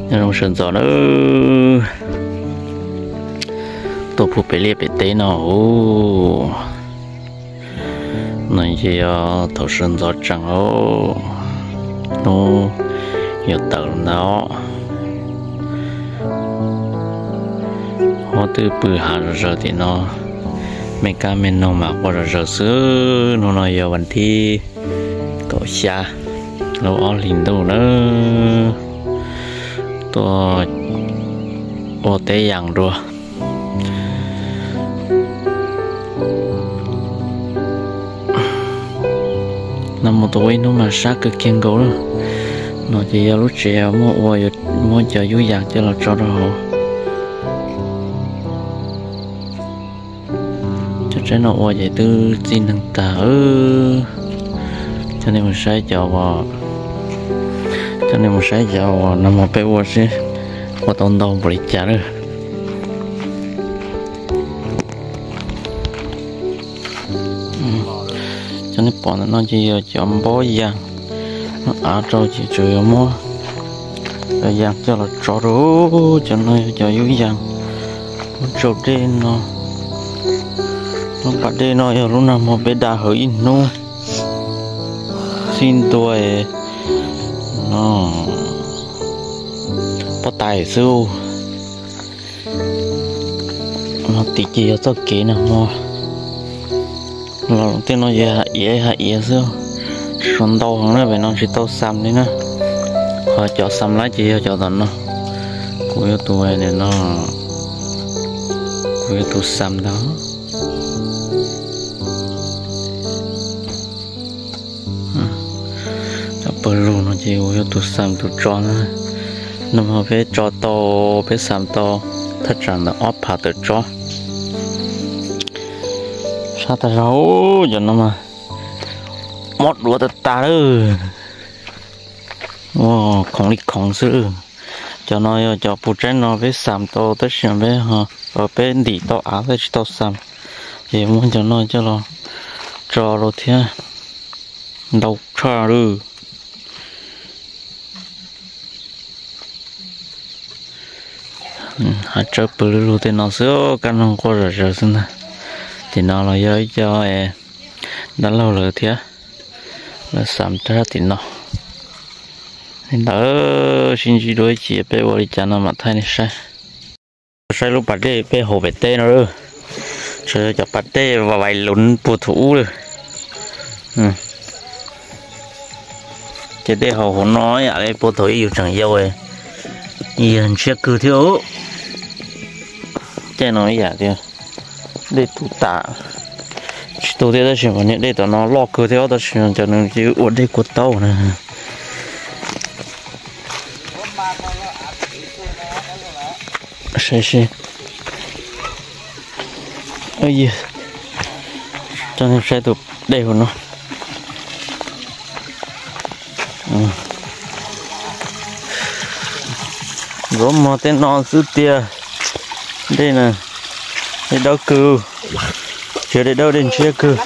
Nyob zoo sawv ntxov na, tuaj pug pem liaj pem teb no, no ces yog thaum sawv ntxov tsees os, hnub yuav tawm ntawd. Huab twb pw hav zom zaws tim no, me kab me noog mas quaj zom zaws xwb. Hnub no yog vas thib kaum xya lub ob hlis ntuj na, tuaj ua teb yas dua. Nag hmo tau ua ib hnub mas sab kawg kiag nkaus lawm. No ces yog lub tsev muab ua, muab cov yub yas coj los tso rau hauv. Cov tsev no ua ces twb txij neeg tag. Coj nej mus saib cov, coj nej mus saib cov uas nag hmo peb ua seb ua tau ntau npaum li cas lawm. Cov nej pom ntawm no ces yog cov npob yas, av rau ces tsuas yog muab cov yas coj los tso rau. Cov no yog cov yub yas muab tsau dej no. Lub pas dej no yog lub nag hmo peb da hawv ib hnub xij ntua no, pob tais xwb. No tim ces yog txoj kev nag hmo los tej no ces hav iav hav iav xwb. Tsis tshua ntau heev na, pem no tsis tau xam li na. Qhov cov xam lawm ces yog cov tom no. Kuv yuav tus no, kuv yuav tus xam ntag. Cov pawg lug no ces kuv yuav tus xam tus tso na. Nag hmo peb tso tau, peb xam tau thaj tsam ntawm ob phav tawm tsob. Sab tag zog, cov no mas mob duav tag tag lawm. Khoov li khoov xwb. Cov no yog cov puv tsaib no peb xam tau tab sis peb, peb ntim tau av tab tsis tau xam, ces muab cov no coj los tso rau thiab. Ntau tshaj lawm. Hav tsawb pw lug lug tej no xwb, kab noog quaj zom zaws xwb ntag. Tim no los yog ib co dab laug lawv thiab, lawv xam rau tim no. Li ntawd sib ntsib dua ib chim peb ua li cas no mam thaij nej saib. Saib lub pas dej peb hauv pem teb no, tsuas yog cov pas dej vais luv puag thaum ub lawm. Ces dej hauv hauv no yam li puag thaum ub yus tseem yau, yog ntshiab kawg thiab. Caij no ib yam tias dej tu tas, tsis tu thiab tab sis mas niag dej tom no loj kawg thiab tab sis cov nws ua dej kua taub na. Saib seb, coj nej saib tus dej hauv no. Ntxuav mog tej no xwb tiag. Dej na, dej dawb kawg, tsis yog dej dawb, dej ntshiab kawg.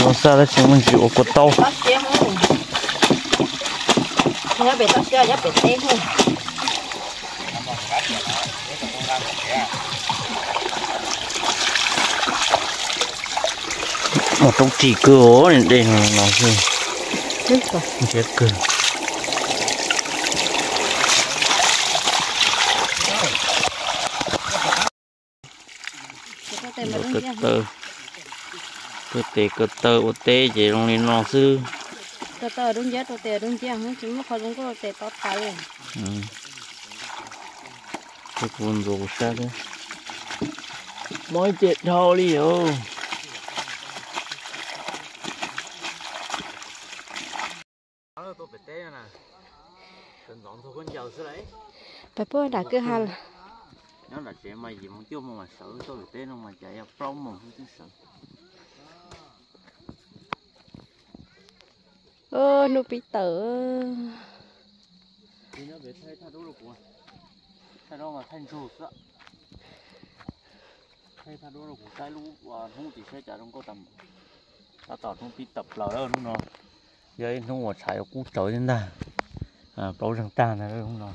Los xaj tab sis muaj ntsis ua kua taub. Mus rau ris kawg os, dej no xwb. Ntshiab kawg. Ko taw, ko tes ko taw ua teb ces zoo li no xwb. Ko taw dub nciab, rau tes dub nciab, tsis muaj qhov zoo nkauj rau tes tau tas li. Kuv ntxuav kuv sab thiab. Mob ib ce dhau li os. Peb puag nram kwj ha lawm. Nyob nram tsev mas yim moos cuaj moos mas sawv, tuaj pem teb no mas cas yog plaub moos xwb twb sawv. Hnub pib tawm. Thaij no mas thaij ntsug xwb. Thaij thaj duab rau kuv saib lub hnub tim saib cas zoo nkauj tag npaum. Tab tom hnub pib tawm plaws lawm hnub no. Yog ib hnub uas tshav yuav kub tsawv thiab ntag. Plaub zeeg tag ntag hnub no.